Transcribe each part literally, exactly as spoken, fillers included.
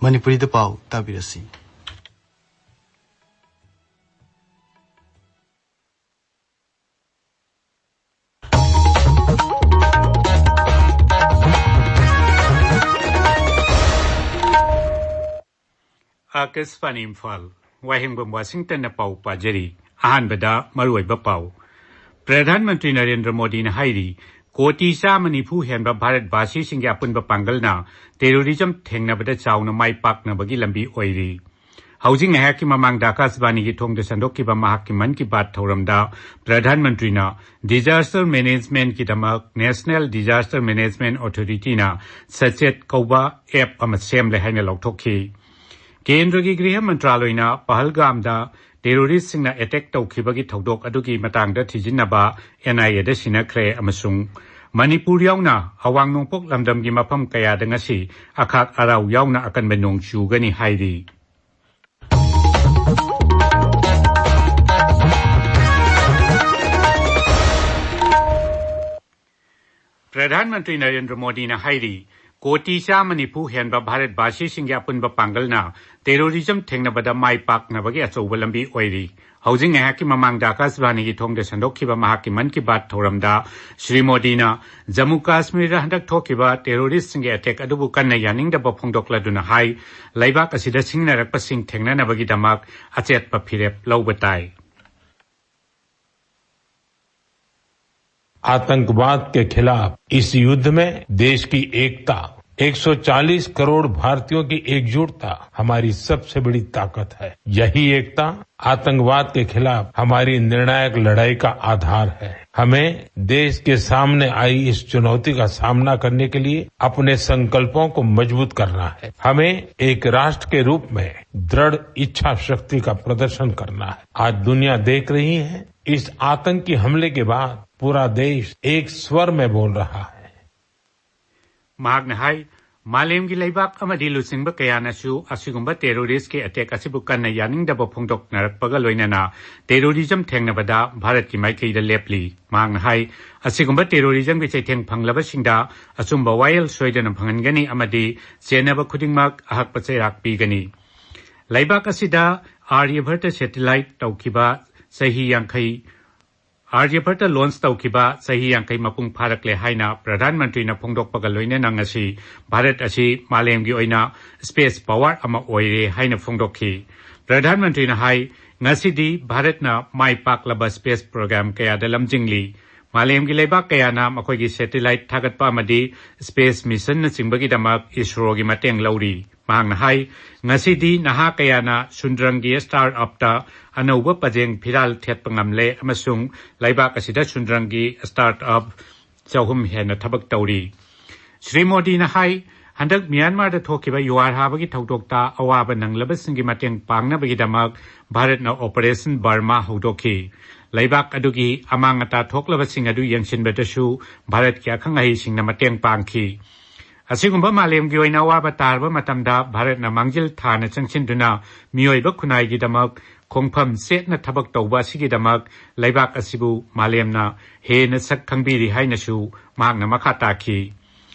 ꯃꯅꯤꯄꯨꯔꯤꯗ ꯄꯥꯎ ꯇꯥꯕꯤꯔꯁꯤ꯫ ꯑꯥꯀꯥꯁꯕꯥꯅꯤ ꯏꯝꯐꯥꯜ, ꯋꯥꯍꯦꯡꯕꯝ ꯋꯥꯁꯤꯡꯇꯟꯅ ꯄꯥꯎ ꯄꯥꯖꯔꯤ꯫ ꯑꯍꯥꯟꯕꯗ ꯃꯔꯨꯑꯣꯏꯕ ꯄꯥꯎ꯫ ꯄ꯭ꯔꯙꯥꯟ ꯃꯟꯇ꯭ꯔꯤ ꯅꯔꯦꯟꯗ꯭ꯔ ꯃꯣꯗꯤꯅ ꯍꯥꯏꯔꯤ, ꯀꯣꯇꯤ ꯆꯥꯝꯃ ꯅꯤꯐꯨ ꯍꯦꯟꯕ ꯚꯥꯔꯠ ꯚꯥꯁꯤꯁꯤꯡꯒꯤ ꯑꯄꯨꯟꯕ ꯄꯥꯡꯒꯜꯅ terrorism ꯊꯦꯡꯅꯕꯗ ꯆꯥꯎꯅ ꯃꯥꯏ ꯄꯥꯛꯅꯕꯒꯤ ꯂꯝꯕꯤ ꯑꯣꯏꯔꯤ꯫ ꯍꯧꯖꯤꯛ ꯉꯥꯏꯍꯥꯛꯀꯤ ꯃꯃꯥꯡꯗ ꯑꯥꯀꯥꯁꯕꯥꯅꯤꯒꯤ ꯊꯣꯡꯗ ꯁꯟꯗꯣꯛꯈꯤꯕ ꯃꯍꯥꯛꯀꯤ ꯃꯟ ꯀꯤ ꯕꯥꯠ ꯊꯧꯔꯝꯗ ꯄ꯭ꯔꯙꯥꯟ ꯃꯟꯇ꯭ꯔꯤꯅ disaster managementꯀꯤꯗꯃꯛ National Disaster Management Authorityꯅ ꯁꯆꯦꯠ ꯀꯧꯕ app ꯑꯃ ꯁꯦꯝꯂꯦ ꯍꯥꯏꯅ ꯂꯥꯎꯊꯣꯛꯈꯤ꯫ ꯀꯦꯟꯗ꯭ꯔꯒꯤ ꯒ꯭ꯔꯤꯍ ꯃꯟꯇ꯭ꯔꯥꯂꯣꯏꯅ ꯄꯍꯜꯒꯥꯝꯗ terroristꯁꯤꯡꯅ attack ꯇꯧꯈꯤꯕꯒꯤ ꯊꯧꯗꯣꯛ ꯑꯗꯨꯒꯤ ꯃꯇꯥꯡꯗ ꯊꯤꯖꯤꯟꯅꯕ NIAꯗ ꯁꯤꯟꯅꯈ꯭ꯔꯦ ꯑꯃꯁꯨꯡ ꯃꯅꯤꯄꯨꯔ ꯌꯥꯎꯅ ꯑꯋꯥꯡ ꯅꯣꯡꯄꯣꯛ ꯂꯝꯗꯝꯒꯤ ꯃꯐꯝ ꯀꯌꯥꯗ ꯉꯁꯤ ꯑꯈꯥꯛ ꯑꯔꯥꯎ ꯌꯥꯎꯅ ꯑꯀꯟꯕ ꯅꯣꯡ ꯆꯨꯒꯅꯤ ꯍꯥꯏꯔꯤ꯫ ꯄ꯭ꯔꯙꯥꯟ ꯃꯟꯇ꯭ꯔꯤ ꯅꯔꯦꯟꯗ꯭ꯔ ꯃꯣꯗꯤꯅ ꯍꯥꯏꯔꯤ, ꯀꯣꯇꯤ ꯆꯥꯝꯃ ꯅꯤꯐꯨ ꯍꯦꯟꯕ ꯚꯥꯔꯠ ꯚꯥꯁꯤꯁꯤꯡꯒꯤ ꯑꯄꯨꯟꯕ ꯄꯥꯡꯒꯜꯅ terrorism ꯊꯦꯡꯅꯕꯗ ꯃꯥꯏ ꯄꯥꯛꯅꯕꯒꯤ ꯑꯆꯧꯕ ꯂꯝꯕꯤ ꯑꯣꯏꯔꯤ꯫ ꯍꯧꯖꯤꯛ ꯉꯥꯏꯍꯥꯛꯀꯤ ꯃꯃꯥꯡꯗ ꯑꯥꯀꯥꯁꯕꯥꯅꯤꯒꯤ ꯊꯣꯡꯗ ꯁꯟꯗꯣꯛꯈꯤꯕ ꯃꯍꯥꯛꯀꯤ ꯃꯟ ꯀꯤ ꯕꯥꯠ ꯊꯧꯔꯝꯗ ꯁ꯭ꯔꯤ ꯃꯣꯗꯤꯅ ꯖꯝꯃꯨ ꯀꯥꯁꯃꯤꯔꯗ ꯍꯟꯗꯛ ꯊꯣꯛꯈꯤꯕ terroristꯁꯤꯡꯒꯤ attack ꯑꯗꯨꯕꯨ ꯀꯟꯅ ꯌꯥꯅꯤꯡꯗꯕ ꯐꯣꯡꯗꯣꯛꯂꯗꯨꯅ ꯍꯥꯏ, ꯂꯩꯕꯥꯛ ꯑꯁꯤꯗ ꯁꯤꯡꯅꯔꯛꯄꯁꯤꯡ ꯊꯦꯡꯅꯅꯕꯒꯤꯗꯃꯛ ꯑꯆꯦꯠꯄ ꯐꯤꯔꯦꯞ ꯂꯧꯕ ꯇꯥꯏ꯫ आतंकवाद के खिलाफ इस युद्ध में देश की एकता, एक सौ चालीस करोड़ भारतीयों की एकजुटता हमारी सबसे बड़ी ताकत है। यही एकता आतंकवाद के खिलाफ हमारी निर्णायक लड़ाई का आधार है। हमें देश के सामने आई इस चुनौती का सामना करने के लिए अपने संकल्पों को मजबूत करना है। हमें एक राष्ट्र के रूप में दृढ़ इच्छा शक्ति का प्रदर्शन करना है। आज दुनिया देख रही है, इस आतंकी हमले के बाद पूरा देश एक स्वर में बोल रहा है। ꯃꯍꯥꯛꯅ ꯍꯥꯏ, ꯃꯥꯂꯦꯝꯒꯤ ꯂꯩꯕꯥꯛ ꯑꯃꯗꯤ ꯂꯨꯆꯤꯡꯕ ꯀꯌꯥꯅꯁꯨ ꯑꯁꯤꯒꯨꯝꯕ terrorist ꯀꯤ attack ꯑꯁꯤꯕꯨ ꯀꯟꯅ ꯌꯥꯅꯤꯡꯗꯕ ꯐꯣꯡꯗꯣꯛꯅꯔꯛꯄꯒ ꯂꯣꯏꯅꯅ terrorism ꯊꯦꯡꯅꯕꯗ ꯚꯥꯔꯠꯀꯤ ꯃꯥꯏꯀꯩꯗ ꯂꯦꯞꯂꯤ꯫ ꯃꯍꯥꯛꯅ ꯍꯥꯏ, ꯑꯁꯤꯒꯨꯝꯕ terrorism ꯒꯤ ꯆꯩꯊꯦꯡ ꯐꯪꯂꯕꯁꯤꯡꯗ ꯑꯆꯨꯝꯕ ꯋꯥꯌꯦꯜ ꯁꯣꯏꯗꯅ ꯐꯪꯍꯟꯒꯅꯤ ꯑꯃꯗꯤ ꯆꯦꯟꯅꯕ ꯈꯨꯗꯤꯡꯃꯛ ꯑꯍꯛꯄ ꯆꯩꯔꯥꯛ ꯄꯤꯒꯅꯤ꯫ ꯂꯩꯕꯥꯛ ꯑꯁꯤꯗ ꯑꯥꯔꯌꯚꯠꯇ satellite ꯇꯧꯈꯤꯕ ꯆꯍꯤ ꯌꯥꯡꯈꯩ, ꯑꯥꯔꯌꯚꯠꯇ launch ꯇꯧꯈꯤꯕ ꯆꯍꯤ ꯌꯥꯡꯈꯩ ꯃꯄꯨꯡ ꯐꯥꯔꯛꯂꯦ ꯍꯥꯏꯅ ꯄ꯭ꯔꯙꯥꯟ ꯃꯟꯇ꯭ꯔꯤꯅ ꯐꯣꯡꯗꯣꯛꯄꯒ ꯂꯣꯏꯅꯅ ꯉꯁꯤ ꯚꯥꯔꯠ ꯑꯁꯤ ꯃꯥꯂꯦꯝꯒꯤ ꯑꯣꯏꯅ space power ꯑꯃ ꯑꯣꯏꯔꯦ ꯍꯥꯏꯅ ꯐꯣꯡꯗꯣꯛꯈꯤ꯫ ꯄ꯭ꯔꯙꯥꯟ ꯃꯟꯇ꯭ꯔꯤꯅ ꯍꯥꯏ, ꯉꯁꯤꯗꯤ ꯚꯥꯔꯠꯅ ꯃꯥꯏ ꯄꯥꯛꯂꯕ space program ꯀꯌꯥꯗ ꯂꯝꯖꯤꯡꯂꯤ꯫ ꯃꯥꯂꯦꯝꯒꯤ ꯂꯩꯕꯥꯛ ꯀꯌꯥꯅ ꯃꯈꯣꯏꯒꯤ satellite ꯊꯥꯒꯠꯄ ꯑꯃꯗꯤ space mission ꯅꯆꯤꯡꯕꯒꯤꯗꯃꯛ ꯏꯁꯔꯣꯒꯤ ꯃꯇꯦꯡ ꯂꯧꯔꯤ꯫ ꯃꯍꯥꯛꯅ ꯍꯥꯏ, ꯉꯁꯤꯗꯤ ꯅꯍꯥ ꯀꯌꯥꯅ ꯁꯨꯟꯗ꯭ꯔꯪꯒꯤ startup ꯇ ꯑꯅꯧꯕ ꯄꯖꯦꯡ ꯐꯤꯔꯥꯜ ꯊꯦꯠꯄ ꯉꯝꯂꯦ ꯑꯃꯁꯨꯡ ꯂꯩꯕꯥꯛ ꯑꯁꯤꯗ ꯁꯨꯟꯗ꯭ꯔꯪꯒꯤ startup ꯆꯍꯨꯝ ꯍꯦꯟꯅ ꯊꯕꯛ ꯇꯧꯔꯤ꯫ ꯁ꯭ꯔꯤ ꯃꯣꯗꯤꯅ ꯍꯥꯏ, ꯍꯟꯗꯛ ꯃ꯭ꯌꯥꯟꯃꯥꯔꯗ ꯊꯣꯛꯈꯤꯕ ꯌꯨꯍꯥꯔ ꯍꯥꯕꯒꯤ ꯊꯧꯗꯣꯛꯇ ꯑꯋꯥꯕ ꯅꯪꯂꯕꯁꯤꯡꯒꯤ ꯃꯇꯦꯡ ꯄꯥꯡꯅꯕꯒꯤꯗꯃꯛ ꯚꯥꯔꯠꯅ Operation Burma ꯍꯧꯗꯣꯛꯈꯤ꯫ ꯂꯩꯕꯥꯛ ꯑꯗꯨꯒꯤ ꯑꯃꯥꯡ ꯑꯇꯥ ꯊꯣꯛꯂꯕꯁꯤꯡ ꯑꯗꯨ ꯌꯦꯡꯁꯤꯟꯕꯗꯁꯨ ꯚꯥꯔꯠꯀꯤ ꯑꯈꯪ ꯑꯍꯩꯁꯤꯡꯅ ꯃꯇꯦꯡ ꯄꯥꯡꯈꯤ꯫ ꯑꯁꯤꯒꯨꯝꯕ ꯃꯥꯂꯦꯝꯒꯤ ꯑꯣꯏꯅ ꯑꯋꯥꯕ ꯇꯥꯔꯕ ꯃꯇꯝꯗ ꯚꯥꯔꯠꯅ ꯃꯥꯡꯖꯤꯜ ꯊꯥꯅ ꯆꯪꯁꯤꯟꯗꯨꯅ ꯃꯤꯑꯣꯏꯕ ꯈꯨꯟꯅꯥꯏꯒꯤꯗꯃꯛ ꯈꯣꯡꯐꯝ ꯆꯦꯠꯅ ꯊꯕꯛ ꯇꯧꯕ ꯑꯁꯤꯒꯤꯗꯃꯛ ꯂꯩꯕꯥꯛ ꯑꯁꯤꯕꯨ ꯃꯥꯂꯦꯝꯅ ꯍꯦꯟꯅ ꯁꯛ ꯈꯪꯕꯤꯔꯤ ꯍꯥꯏꯅꯁꯨ ꯃꯍꯥꯛꯅ ꯃꯈꯥ ꯇꯥꯈꯤ꯫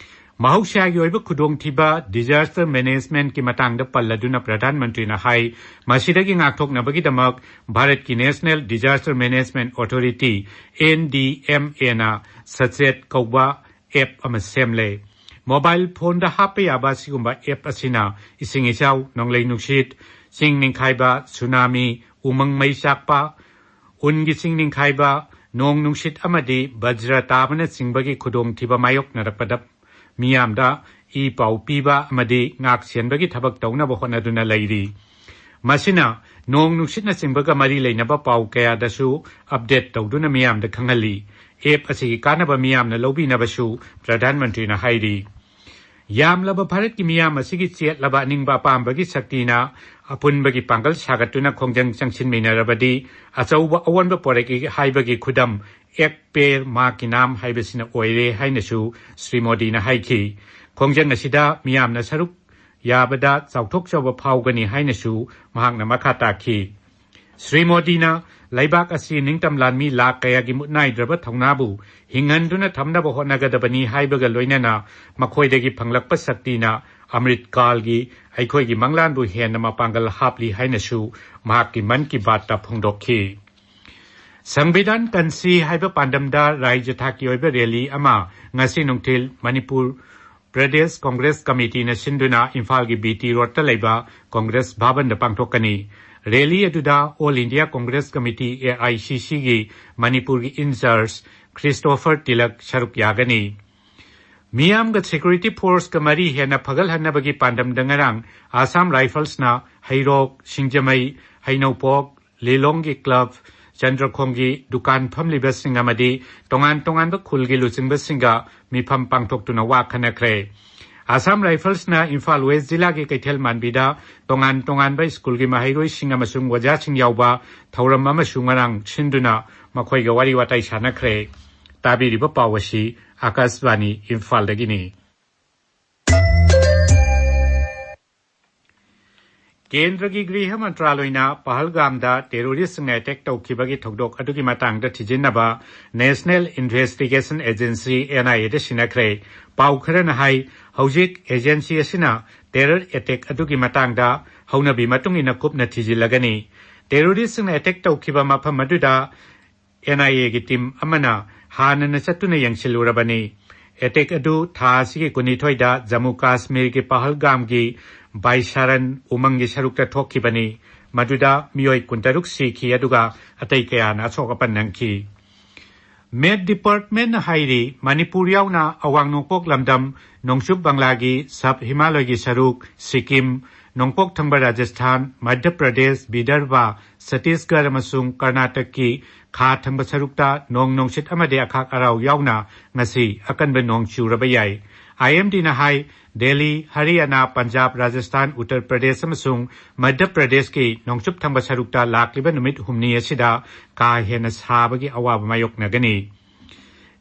ꯃꯍꯧꯁꯥꯒꯤ ꯑꯣꯏꯕ ꯈꯨꯗꯣꯡꯊꯤꯕ disaster management ꯀꯤ ꯃꯇꯥꯡꯗ ꯄꯜꯂꯗꯨꯅ ꯄ꯭ꯔꯙꯥꯟ ꯃꯟꯇ꯭ꯔꯤꯅ ꯍꯥꯏ, ꯃꯁꯤꯗꯒꯤ ꯉꯥꯛꯊꯣꯛꯅꯕꯒꯤꯗꯃꯛ ꯚꯥꯔꯠꯀꯤ National Disaster Management Authority, N D M A ꯅ ꯁꯆꯦꯠ ꯀꯧꯕ app ꯑꯃ ꯁꯦꯝꯂꯦ꯫ Mobile phone ꯗ ꯍꯥꯞꯄ ꯌꯥꯕ ꯑꯁꯤꯒꯨꯝꯕ app ꯑꯁꯤꯅ ꯏꯁꯤꯡ ꯏꯆꯥꯎ, ꯅꯣꯡꯂꯩ ꯅꯨꯡꯁꯤꯠ, ꯆꯤꯡ ꯅꯤꯡꯈꯥꯏꯕ, tsunami, ꯎꯃꯪ ꯃꯩ ꯆꯥꯛꯄ, ꯎꯟꯒꯤ ꯆꯤꯡ ꯅꯤꯡꯈꯥꯏꯕ, ꯅꯣꯡ ꯅꯨꯡꯁꯤꯠ ꯑꯃꯗꯤ ꯕꯖ꯭ꯔ ꯇꯥꯕꯅꯆꯤꯡꯕꯒꯤ ꯈꯨꯗꯣꯡꯊꯤꯕ ꯃꯥꯌꯣꯛꯅꯔꯛꯄꯗ ꯃꯤꯌꯥꯝꯗ ꯏ ꯄꯥꯎ ꯄꯤꯕ ꯑꯃꯗꯤ ꯉꯥꯛ ꯁꯦꯟꯕꯒꯤ ꯊꯕꯛ ꯇꯧꯅꯕ ꯍꯣꯠꯅꯗꯨꯅ ꯂꯩꯔꯤ꯫ ꯃꯁꯤꯅ ꯅꯣꯡ ꯅꯨꯡꯁꯤꯠꯅꯆꯤꯡꯕꯒ ꯃꯔꯤ ꯂꯩꯅꯕ ꯄꯥꯎ ꯀꯌꯥꯗꯁꯨ update ꯇꯧꯗꯨꯅ ꯃꯤꯌꯥꯝꯗ ꯈꯪꯍꯜꯂꯤ꯫ App ꯑꯁꯤꯒꯤ ꯀꯥꯟꯅꯕ ꯃꯤꯌꯥꯝꯅ ꯂꯧꯕꯤꯅꯕꯁꯨ ꯄ꯭ꯔꯙꯥꯟ ꯃꯟꯇ꯭ꯔꯤꯅ ꯍꯥꯏꯔꯤ꯫ ꯌꯥꯝꯂꯕ ꯚꯥꯔꯠꯀꯤ ꯃꯤꯌꯥꯝ ꯑꯁꯤꯒꯤ ꯆꯦꯠꯂꯕ ꯑꯅꯤꯡꯕ ꯑꯄꯥꯝꯕꯒꯤ ꯁꯛꯇꯤꯅ ꯑꯄꯨꯟꯕꯒꯤ ꯄꯥꯡꯒꯜ ꯁꯥꯒꯠꯇꯨꯅ ꯈꯣꯡꯖꯪ ꯆꯪꯁꯤꯟꯃꯤꯟꯅꯔꯕꯗꯤ ꯑꯆꯧꯕ ꯑꯑꯣꯟꯕ ꯄꯣꯔꯛꯏ ꯍꯥꯏꯕꯒꯤ ꯈꯨꯗꯝ ꯑꯦꯛ ꯄꯦꯔ ꯃꯥ ꯀꯤ ꯅꯥꯝ ꯍꯥꯏꯕꯁꯤꯅ ꯑꯣꯏꯔꯦ ꯍꯥꯏꯅꯁꯨ ꯁ꯭ꯔꯤ ꯃꯣꯗꯤꯅ ꯍꯥꯏꯈꯤ꯫ ꯈꯣꯡꯖꯪ ꯑꯁꯤꯗ ꯃꯤꯌꯥꯝꯅ ꯁꯔꯨꯛ ꯌꯥꯕꯗ ꯆꯥꯎꯊꯣꯛꯆꯕ ꯐꯥꯎꯒꯅꯤ ꯍꯥꯏꯅꯁꯨ ꯃꯍꯥꯛꯅ ꯃꯈꯥ ꯇꯥꯈꯤ꯫ ꯁ꯭ꯔꯤ ꯃꯣꯗꯤꯅ ꯂꯩꯕꯥꯛ ꯑꯁꯤ ꯅꯤꯡꯇꯝ ꯂꯥꯟꯃꯤ ꯂꯥꯈ ꯀꯌꯥꯒꯤ ꯃꯨꯠꯅꯥꯏꯗ꯭ꯔꯕ ꯊꯧꯅꯥꯕꯨ ꯍꯤꯡꯍꯟꯗꯨꯅ ꯊꯝꯅꯕ ꯍꯣꯠꯅꯒꯗꯕꯅꯤ ꯍꯥꯏꯕꯒ ꯂꯣꯏꯅꯅ ꯃꯈꯣꯏꯗꯒꯤ ꯐꯪꯂꯛꯄ ꯁꯛꯇꯤꯅ ꯑꯃ꯭ꯔꯤꯠ ꯀꯥꯜꯒꯤ ꯑꯩꯈꯣꯏꯒꯤ ꯃꯪꯂꯥꯟꯕꯨ ꯍꯦꯟꯅ ꯃꯄꯥꯡꯒꯜ ꯍꯥꯞꯂꯤ ꯍꯥꯏꯅꯁꯨ ꯃꯍꯥꯛꯀꯤ ꯃꯟ ꯀꯤ ꯕꯥꯠꯇ ꯐꯣꯡꯗꯣꯛꯈꯤ꯫ ꯁꯪꯕꯤꯙꯥꯟ ꯀꯟꯁꯤ ꯍꯥꯏꯕ ꯄꯥꯟꯗꯝꯗ ꯔꯥꯖ꯭ꯌ ꯊꯥꯛꯀꯤ ꯑꯣꯏꯕ ꯔꯦꯂꯤ ꯑꯃ ꯉꯁꯤ ꯅꯨꯡꯊꯤꯜ ꯃꯅꯤꯄꯨꯔ ꯄ꯭ꯔꯗꯦꯁ ꯀꯣꯡꯒ꯭ꯔꯦꯁ ꯀꯃꯤꯇꯤꯅ ꯁꯤꯟꯗꯨꯅ ꯏꯝꯐꯥꯜꯒꯤ ꯕꯤ ꯇꯤ ꯔꯣꯗꯇ ꯂꯩꯕ ꯀꯣꯡꯒ꯭ꯔꯦꯁ ꯚꯕꯟꯗ ꯄꯥꯡꯊꯣꯛꯀꯅꯤ꯫ ꯔꯦꯂꯤ ꯑꯗꯨꯗ all India Congress committee, A I C ꯁꯤꯒꯤ ꯃꯅꯤꯄꯨꯔꯒꯤ ꯏꯟꯆꯥꯔꯖ ꯈ꯭ꯔꯤꯁꯇꯣꯐꯔ ꯇꯤꯂꯛ ꯁꯔꯨꯛ ꯌꯥꯒꯅꯤ꯫ ꯃꯤꯌꯥꯝꯒ ꯁꯦꯀ꯭ꯌꯨꯔꯤꯇꯤ ꯐꯣꯔꯁꯀ ꯃꯔꯤ ꯍꯦꯟꯅ ꯐꯒꯠꯍꯟꯅꯕꯒꯤ ꯄꯥꯟꯗꯝꯗ ꯉꯔꯥꯡ ꯑꯁꯥꯝ ꯔꯥꯏꯐꯜꯁꯅ ꯍꯩꯔꯣꯛ, ꯁꯤꯡꯖꯃꯩ, ꯍꯩꯅꯧꯄꯣꯛ, ꯂꯤꯂꯣꯡꯒꯤ ꯀ꯭ꯂꯕ, ꯆꯟꯗ꯭ꯔꯈꯣꯡꯒꯤ ꯗꯨꯀꯥꯟ ꯐꯝꯂꯤꯕꯁꯤꯡ ꯑꯃꯗꯤ ꯇꯣꯉꯥꯟ ꯇꯣꯉꯥꯟꯕ ꯈꯨꯜꯒꯤ ꯂꯨꯆꯤꯡꯕꯁꯤꯡꯒ ꯃꯤꯐꯝ ꯄꯥꯡꯊꯣꯛꯇꯨꯅ ꯋꯥ ꯈꯟꯅꯈ꯭ꯔꯦ꯫ ꯑꯁꯥꯝ ꯔꯥꯏꯐꯜꯁꯅ ꯏꯝꯐꯥꯜ ꯋꯦꯁ ꯖꯤꯂꯥꯒꯤ ꯀꯩꯊꯦꯜ ꯃꯥꯟꯕꯤꯗ ꯇꯣꯉꯥꯟ ꯇꯣꯉꯥꯟꯕ ꯁ꯭ꯀꯨꯜꯒꯤ ꯃꯍꯩꯔꯣꯏꯁꯤꯡ ꯑꯃꯁꯨꯡ ꯑꯣꯖꯥꯁꯤꯡ ꯌꯥꯎꯕ ꯊꯧꯔꯝ ꯑꯃꯁꯨ ꯉꯔꯥꯡ ꯁꯤꯟꯗꯨꯅ ꯃꯈꯣꯏꯒ ꯋꯥꯔꯤ ꯋꯥꯇꯥꯏ ꯁꯥꯟꯅꯈ꯭ꯔꯦ꯫ ꯇꯥꯕꯤꯔꯤꯕ ꯄꯥꯎ ꯑꯁꯤ ꯑꯥꯀꯥꯁꯕꯥꯅꯤ ꯏꯝꯐꯥꯜꯗꯒꯤꯅꯤ꯫ ꯀꯦꯟꯗ꯭ꯔꯒꯤ ꯒ꯭ꯔꯤꯍ ꯃꯟꯇ꯭ꯔꯥꯂꯣꯏꯅ ꯄꯍꯜꯒꯥꯝꯗ ꯇꯦꯔꯣꯔꯤꯁꯁꯤꯡꯅ ꯑꯦꯇꯦꯛ ꯇꯧꯈꯤꯕꯒꯤ ꯊꯧꯗꯣꯛ ꯑꯗꯨꯒꯤ ꯃꯇꯥꯡꯗ ꯊꯤꯖꯤꯟꯅꯕ ꯅꯦꯁꯅꯦꯜ ꯏꯟꯚꯦꯁꯇꯤꯒꯦꯁꯟ ꯑꯦꯖꯦꯟꯁꯤ, ꯑꯦꯟ ꯑꯥꯏ ꯑꯦꯗ ꯁꯤꯟꯅꯈ꯭ꯔꯦ꯫ ꯄꯥꯎ ꯈꯔꯅ ꯍꯥꯏ, ꯍꯧꯖꯤꯛ ꯑꯦꯖꯦꯟꯁꯤ ꯑꯁꯤꯅ ꯇꯦꯔꯔ ꯑꯦꯇꯦꯛ ꯑꯗꯨꯒꯤ ꯃꯇꯥꯡꯗ ꯍꯧꯅꯕꯤ ꯃꯇꯨꯡ ꯏꯟꯅ ꯀꯨꯞꯅ ꯊꯤꯖꯤꯜꯂꯒꯅꯤ꯫ ꯇꯦꯔꯣꯔꯤꯁꯁꯤꯡꯅ ꯑꯦꯇꯦꯛ ꯇꯧꯈꯤꯕ ꯃꯐꯝ ꯑꯗꯨꯗ ꯑꯦꯟ ꯑꯥꯏ ꯑꯦꯒꯤ ꯇꯤꯝ ꯑꯃꯅ ꯍꯥꯟꯅꯅ ꯆꯠꯇꯨꯅ ꯌꯦꯡꯁꯤꯜꯂꯨꯔꯕꯅꯤ꯫ ꯑꯦꯇꯦꯛ ꯑꯗꯨ ꯊꯥ ꯑꯁꯤꯒꯤ ꯀꯨꯟꯅꯤꯊꯣꯏꯗ ꯖꯝꯃꯨ ꯀꯥꯁꯃꯤꯔꯒꯤ ꯄꯍꯜꯒꯥꯝꯒꯤ ꯕꯥꯏꯁꯥꯔꯟ ꯎꯃꯪꯒꯤ ꯁꯔꯨꯛꯇ ꯊꯣꯛꯈꯤꯕꯅꯤ꯫ ꯃꯗꯨꯗ ꯃꯤꯑꯣꯏ ꯀꯨꯟꯇꯔꯨꯛ ꯁꯤꯈꯤ, ꯑꯗꯨꯒ ꯑꯇꯩ ꯀꯌꯥꯅ ꯑꯁꯣꯛ ꯑꯄꯟ ꯅꯪꯈꯤ꯫ ꯃꯦꯠ ꯗꯤꯄꯥꯔꯠꯃꯦꯟꯅ ꯍꯥꯏꯔꯤ, ꯃꯅꯤꯄꯨꯔ ꯌꯥꯎꯅ ꯑꯋꯥꯡ ꯅꯣꯡꯄꯣꯛ ꯂꯝꯗꯝ, ꯅꯣꯡꯆꯨꯞ ꯕꯪꯂꯥꯒꯤ ꯁꯕ ꯍꯤꯃꯥꯂꯣꯏꯒꯤ ꯁꯔꯨꯛ, ꯁꯤꯛꯀꯤꯝ, ꯅꯣꯡꯄꯣꯛ ꯊꯪꯕ ꯔꯥꯖꯁꯊꯥꯟ, ꯃꯙ꯭ꯌ ꯄ꯭ꯔꯗꯦꯁ, ꯕꯤꯗꯔꯚ, ꯁꯠꯇꯤꯁꯒꯔ ꯑꯃꯁꯨꯡ ꯀꯔꯅꯥꯇꯛꯀꯤ ꯈꯥ ꯊꯪꯕ ꯁꯔꯨꯛꯇ ꯅꯣꯡ ꯅꯨꯡꯁꯤꯠ ꯑꯃꯗꯤ ꯑꯈꯥꯛ ꯑꯔꯥꯎ ꯌꯥꯎꯅ ꯉꯁꯤ ꯑꯀꯟꯕ ꯅꯣꯡ ꯆꯨꯔꯕ ꯌꯥꯏ꯫ ꯑꯥꯏ ꯑꯦꯝ ꯗꯤꯅ ꯍꯥꯏ, ꯗꯦꯜꯂꯤ, ꯍꯔꯤꯌꯥꯅꯥ, ꯄꯟꯖꯥꯕ, ꯔꯥꯖꯁꯊꯥꯟ, ꯎꯠꯇꯔ ꯄ꯭ꯔꯗꯦꯁ ꯑꯃꯁꯨꯡ ꯃꯙ꯭ꯌ ꯄ꯭ꯔꯗꯦꯁꯀꯤ ꯅꯣꯡꯆꯨꯞ ꯊꯪꯕ ꯁꯔꯨꯛꯇ ꯂꯥꯛꯂꯤꯕ ꯅꯨꯃꯤꯠ ꯍꯨꯝꯅꯤ ꯑꯁꯤꯗ ꯀꯥ ꯍꯦꯟꯅ ꯁꯥꯕꯒꯤ ꯑꯋꯥꯕ ꯃꯥꯌꯣꯛꯅꯒꯅꯤ꯫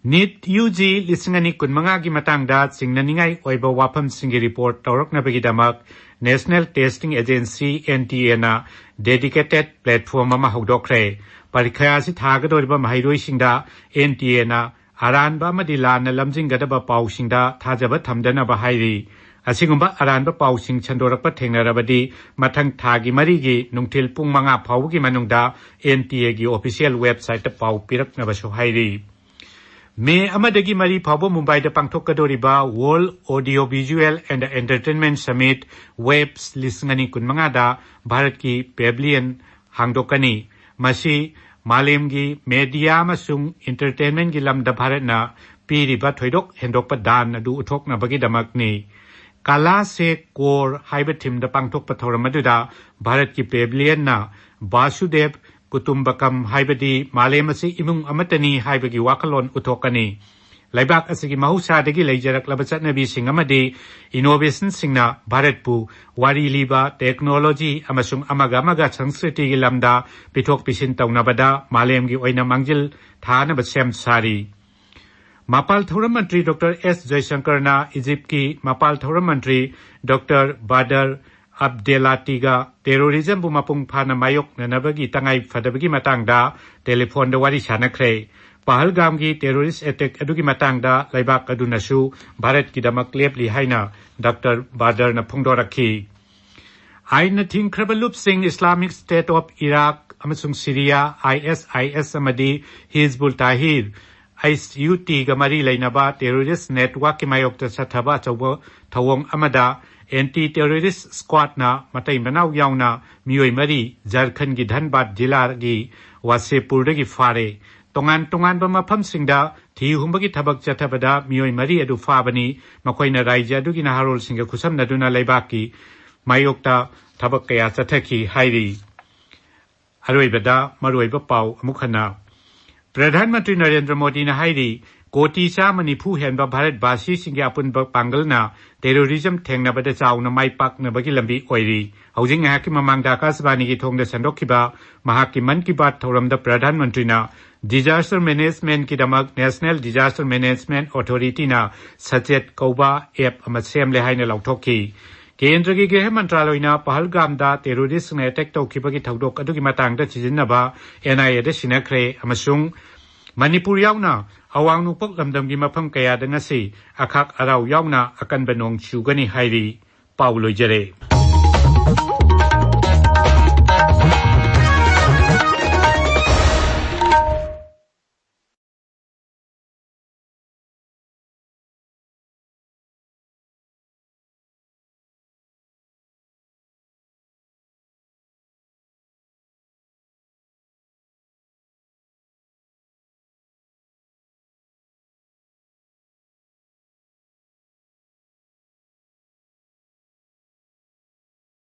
ꯅꯤꯠ ꯌꯨ ꯖꯤ ꯂꯤꯁꯤꯡ ꯑꯅꯤ ꯀꯨꯟꯃꯉꯥꯒꯤ ꯃꯇꯥꯡꯗ ꯆꯤꯡꯅꯅꯤꯡꯉꯥꯏ ꯑꯣꯏꯕ ꯋꯥꯐꯝꯁꯤꯡꯒꯤ report ꯇꯧꯔꯛꯅꯕꯒꯤꯗꯃꯛ National Testing Agency, N T A ꯅ dedicated platform ꯑꯃ ꯍꯧꯗꯣꯛꯈ꯭ꯔꯦ꯫ ꯄꯔꯤꯈꯥ ꯑꯁꯤ ꯊꯥꯒꯗꯧꯔꯤꯕ ꯃꯍꯩꯔꯣꯏꯁꯤꯡꯗ N T A ꯅ ꯑꯔꯥꯟꯕ ꯑꯃꯗꯤ ꯂꯥꯟꯅ ꯂꯝꯖꯤꯡꯒꯗꯕ ꯄꯥꯎꯁꯤꯡꯗ ꯊꯥꯖꯕ ꯊꯝꯗꯅꯕ ꯍꯥꯏꯔꯤ꯫ ꯑꯁꯤꯒꯨꯝꯕ ꯑꯔꯥꯟꯕ ꯄꯥꯎꯁꯤꯡ ꯁꯟꯗꯣꯔꯛꯄ ꯊꯦꯡꯅꯔꯕꯗꯤ ꯃꯊꯪ ꯊꯥꯒꯤ ꯃꯔꯤꯒꯤ ꯅꯨꯡꯊꯤꯜ ꯄꯨꯡ ꯃꯉꯥ ꯐꯥꯎꯕꯒꯤ ꯃꯅꯨꯡꯗ N T A ꯒꯤ official website ꯇ ꯄꯥꯎ ꯄꯤꯔꯛꯅꯕꯁꯨ ꯍꯥꯏꯔꯤ꯫ ꯃꯦ ꯑꯃꯗꯒꯤ ꯃꯔꯤ ꯐꯥꯎꯕ ꯃꯨꯝꯕꯥꯏꯗ ꯄꯥꯡꯊꯣꯛꯀꯗꯧꯔꯤꯕ World Audio Visual and Entertainment Summit, ꯋꯦꯕꯁ, ꯂꯤꯁꯤꯡ ꯑꯅꯤ ꯀꯨꯟꯃꯉꯥꯗ ꯚꯥꯔꯠꯀꯤ ꯄꯦꯕꯤꯂꯤꯌꯟ ꯍꯥꯡꯗꯣꯛꯀꯅꯤ꯫ ꯃꯁꯤ ꯃꯥꯂꯦꯝꯒꯤ ꯃꯦꯗꯤꯌꯥ ꯑꯃꯁꯨꯡ ꯏꯟꯇꯔꯇꯦꯟꯃꯦꯟꯒꯤ ꯂꯝꯗ ꯚꯥꯔꯠꯅ ꯄꯤꯔꯤꯕ ꯊꯣꯏꯗꯣꯛ ꯍꯦꯟꯗꯣꯛꯄ ꯗꯥꯟ ꯑꯗꯨ ꯎꯠꯊꯣꯛꯅꯕꯒꯤꯗꯃꯛꯅꯤ꯫ ꯀꯂꯥ ꯁꯦ ꯀꯣꯔ ꯍꯥꯏꯕ ꯊꯤꯝꯗ ꯄꯥꯡꯊꯣꯛꯄ ꯊꯧꯔꯝ ꯑꯗꯨꯗ ꯚꯥꯔꯠꯀꯤ ꯄꯦꯕꯤꯂꯤꯌꯟꯅ ꯕꯥꯁꯨꯗꯦꯕ ꯀꯨꯇꯨꯝꯕꯀꯝ, ꯍꯥꯏꯕꯗꯤ ꯃꯥꯂꯦꯝ ꯑꯁꯤ ꯏꯃꯨꯡ ꯑꯃꯠꯇꯅꯤ ꯍꯥꯏꯕꯒꯤ ꯋꯥꯈꯜꯂꯣꯟ ꯎꯠꯊꯣꯛꯀꯅꯤ꯫ ꯂꯩꯕꯥꯛ ꯑꯁꯤꯒꯤ ꯃꯍꯧꯁꯥꯗꯒꯤ ꯂꯩꯖꯔꯛꯂꯕ ꯆꯠꯅꯕꯤꯁꯤꯡ ꯑꯃꯗꯤ ꯏꯅꯣꯚꯦꯁꯟꯁꯤꯡꯅ ꯚꯥꯔꯠꯄꯨ ꯋꯥꯔꯤ ꯂꯤꯕ, ꯇꯦꯛꯅꯣꯂꯣꯖꯤ ꯑꯃꯁꯨꯡ ꯑꯃꯒ ꯑꯃꯒ ꯁꯪꯁꯀ꯭ꯔꯤꯇꯤꯒꯤ ꯂꯝꯗ ꯄꯤꯊꯣꯛ ꯄꯤꯁꯤꯟ ꯇꯧꯅꯕꯗ ꯃꯥꯂꯦꯝꯒꯤ ꯑꯣꯏꯅ ꯃꯥꯡꯖꯤꯜ ꯊꯥꯅꯕ ꯁꯦꯝ ꯁꯥꯔꯤ꯫ ꯃꯄꯥꯜ ꯊꯧꯔꯝ ꯃꯟꯇ꯭ꯔꯤ ꯗꯣꯛꯇꯔ ꯑꯦꯁ ꯖꯌꯁꯪꯀꯔꯅ ꯏꯖꯤꯞꯀꯤ ꯃꯄꯥꯜ ꯊꯧꯔꯝ ꯃꯟꯇ꯭ꯔꯤ ꯗꯣꯛꯇꯔ ꯕꯥꯗꯔ ꯑꯕꯗꯦꯂꯥꯇꯤꯒ ꯇꯦꯔꯣꯔꯤꯖꯝꯕꯨ ꯃꯄꯨꯡ ꯐꯥꯅ ꯃꯥꯌꯣꯛꯅꯅꯕꯒꯤ ꯇꯉꯥꯏ ꯐꯗꯕꯒꯤ ꯃꯇꯥꯡꯗ ꯇꯦꯂꯤꯐꯣꯟꯗ ꯋꯥꯔꯤ ꯁꯥꯟꯅꯈ꯭ꯔꯦ꯫ ꯄꯍꯜꯒꯥꯝꯒꯤ ꯇꯦꯔꯣꯔꯤꯁ ꯑꯦꯇꯦꯛ ꯑꯗꯨꯒꯤ ꯃꯇꯥꯡꯗ ꯂꯩꯕꯥꯛ ꯑꯗꯨꯅꯁꯨ ꯚꯥꯔꯠꯀꯤꯗꯃꯛ ꯂꯦꯞꯂꯤ ꯍꯥꯏꯅ ꯗꯥꯛꯇꯔ ꯕꯥꯗꯔꯅ ꯐꯣꯡꯗꯣꯔꯛꯈꯤ꯫ ꯑꯥꯏꯟꯅ ꯊꯤꯡꯈ꯭ꯔꯕ ꯂꯨꯞꯁꯤꯡ Islamic State of Iraq ꯑꯃꯁꯨꯡ Syria, I S I S ꯑꯃꯗꯤ ꯍꯤꯖꯕꯨꯜ ꯇꯥꯍꯤꯔ, H U T ꯒ ꯃꯔꯤ ꯂꯩꯅꯕ ꯇꯦꯔꯣꯔꯤꯁ ꯅꯦꯠꯋꯥꯔꯛꯀꯤ ꯃꯥꯌꯣꯛꯇ ꯆꯠꯊꯕ ꯑꯆꯧꯕ ꯊꯧꯑꯣꯡ ꯑꯃꯗ ꯑꯦꯟꯇꯤ ꯇꯦꯔꯣꯔꯤꯁ ꯁ꯭ꯀ꯭ꯋꯥꯗꯅ ꯃꯇꯩ ꯃꯅꯥꯎ ꯌꯥꯎꯅ ꯃꯤꯑꯣꯏ ꯃꯔꯤ ꯖꯔꯈꯟꯒꯤ ꯙꯟꯕꯥꯗ ꯖꯤꯂꯥꯒꯤ ꯋꯥꯁꯦꯄꯨꯔꯗꯒꯤ ꯐꯥꯔꯦ꯫ ꯇꯣꯉꯥꯟ ꯇꯣꯉꯥꯟꯕ ꯃꯐꯝꯁꯤꯡꯗ ꯊꯤ ꯍꯨꯝꯕꯒꯤ ꯊꯕꯛ ꯆꯠꯊꯕꯗ ꯃꯤꯑꯣꯏ ꯃꯔꯤ ꯑꯗꯨ ꯐꯥꯕꯅꯤ꯫ ꯃꯈꯣꯏꯅ ꯔꯥꯖ꯭ꯌ ꯑꯗꯨꯒꯤ ꯅꯍꯥꯔꯣꯜꯁꯤꯡꯒ ꯈꯨꯠꯁꯝꯅꯗꯨꯅ ꯂꯩꯕꯥꯛꯀꯤ ꯃꯥꯌꯣꯛꯇ ꯊꯕꯛ ꯀꯌꯥ ꯆꯠꯊꯈꯤ ꯍꯥꯏꯔꯤ꯫ ꯑꯔꯣꯏꯕꯗ ꯃꯔꯨꯑꯣꯏꯕ ꯄꯥꯎ ꯑꯃꯨꯛ ꯍꯟꯅ꯫ ꯄ꯭ꯔꯙꯥꯟ ꯃꯟꯇ꯭ꯔꯤ ꯅꯔꯦꯟꯗ꯭ꯔ ꯃꯣꯗꯤꯅ ꯍꯥꯏꯔꯤ, ꯀꯣꯇꯤ ꯆꯥꯝꯃ ꯅꯤꯐꯨ ꯍꯦꯟꯕ ꯚꯥꯔꯠ ꯚꯥꯁꯤꯁꯤꯡꯒꯤ ꯑꯄꯨꯟꯕ ꯄꯥꯡꯒꯜꯅ ꯇꯦꯔꯣꯔꯤꯖꯝ ꯊꯦꯡꯅꯕꯗ ꯆꯥꯎꯅ ꯃꯥꯏ ꯄꯥꯛꯅꯕꯒꯤ ꯂꯝꯕꯤ ꯑꯣꯏꯔꯤ꯫ ꯍꯧꯖꯤꯛ ꯉꯥꯏꯍꯥꯛꯀꯤ ꯃꯃꯥꯡꯗ ꯑꯀꯥꯁꯕꯥꯅꯤꯒꯤ ꯊꯣꯡꯗ ꯁꯟꯗꯣꯛꯈꯤꯕ ꯃꯍꯥꯛꯀꯤ ꯃꯟ ꯀꯤ ꯕꯥꯠ ꯊꯧꯔꯝꯗ ꯄ꯭ꯔꯙꯥꯟ ꯃꯟꯇ꯭ꯔꯤꯅ disaster managementꯀꯤꯗꯃꯛ National Disaster Management Authorityꯅ ꯁꯆꯦꯠ ꯀꯧꯕ ꯑꯦꯞ ꯑꯃ ꯁꯦꯝꯂꯦ ꯍꯥꯏꯅ ꯂꯥꯎꯊꯣꯛꯈꯤ꯫ ꯀꯦꯟꯗ꯭ꯔꯒꯤ ꯒ꯭ꯔꯍ ꯃꯟꯇ꯭ꯔꯥꯂꯣꯏꯅ ꯄꯍꯜꯒꯥꯝꯗ ꯇꯦꯔꯣꯔꯤꯁꯁꯤꯡꯅ ꯑꯦꯇꯦꯛ ꯇꯧꯈꯤꯕꯒꯤ ꯊꯧꯗꯣꯛ ꯑꯗꯨꯒꯤ ꯃꯇꯥꯡꯗ ꯊꯤꯖꯤꯟꯅꯕ NIAꯗ ꯁꯤꯟꯅꯈ꯭ꯔꯦ ꯑꯃꯁꯨꯡ ꯃꯅꯤꯄꯨꯔ ꯌꯥꯎꯅ ꯑꯋꯥꯡ ꯅꯣꯡꯄꯣꯛ ꯂꯝꯗꯝꯒꯤ ꯃꯐꯝ ꯀꯌꯥꯗ ꯉꯁꯤ ꯑꯈꯥꯛ ꯑꯔꯥꯎ ꯌꯥꯎꯅ ꯑꯀꯟꯕ ꯅꯣꯡ ꯆꯨꯒꯅꯤ ꯍꯥꯏꯔꯤ꯫ ꯄꯥꯎ ꯂꯣꯏꯖꯔꯦ꯫